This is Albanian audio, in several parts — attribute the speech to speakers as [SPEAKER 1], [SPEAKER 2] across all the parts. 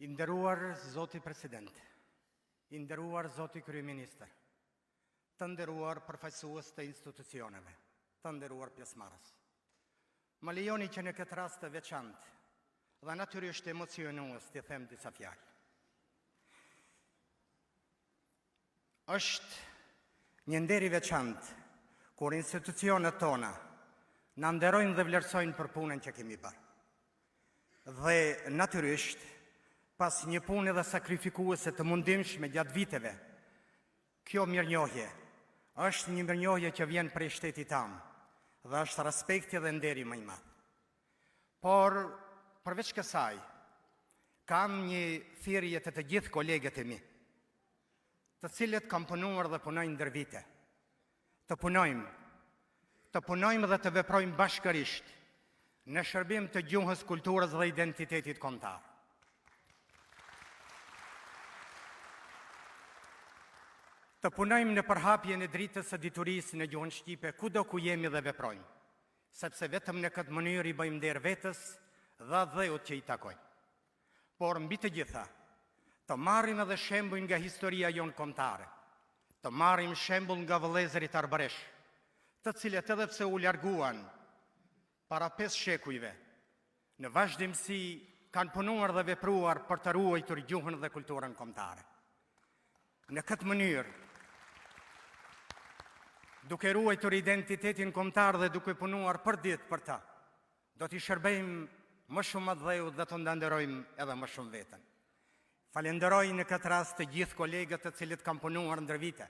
[SPEAKER 1] I nderuar zoti President, i nderuar zoti Kryeministër, të nderuar përfaqësues të institucioneve, të nderuar pjesëmarrës. Më lejoni që në këtë rast të veçantë dhe natyrisht emocionues t'i them disa fjalë. Është një nder i veçantë kur institucionet tona na nderojnë dhe vlerësojnë për punën që kemi bërë. Dhe natyrisht, pas një pune dhe sakrifikuese të mundimshme gjatë viteve, kjo mirënjohje është një mirënjohje që vjen prej shtetit amë dhe është respekti dhe nderi më i madh. Por, përveç kësaj, kam një thirrje te të gjithë kolegët e mi, të cilët kam punuar dhe punojnë ndër vite. Të punojmë, të punojmë dhe të veprojmë bashkërisht në shërbim të gjuhës, kulturës dhe identitetit kombëtar. Të punojmë në përhapjen e dritës së diturisë në gjuhën shqipe kudo ku jemi dhe veprojmë, sepse vetëm në këtë mënyrë i bëjmë nder vetes dhe atdheut që i takojmë. Por mbi të gjitha, të marrim edhe shembuj nga historia jonë kombëtare, të marrim shembull nga vëllezërit arbëreshë, të cilët edhe pse u larguan para 5 shekujve, në vazhdimësi kanë punuar dhe vepruar për të ruajtur gjuhën dhe kulturën kombëtare. Në këtë mënyrë, duke ruajtur identitetin kombëtar dhe duke punuar përditë për ta, do t'i shërbejmë më shumë atdheut dhe të nderojmë edhe më shumë veten. Falenderoj në këtë rast të gjithë kolegët të cilët kanë punuar ndër vite,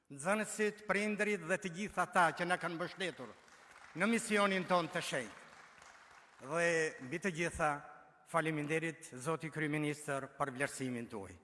[SPEAKER 1] nxënësit, prindërit dhe të gjithë ata që na kanë mbështetur në misionin tonë të shenjtë. Dhe mbi të gjitha, faleminderit zoti kryeministër për vlerësimin tuaj.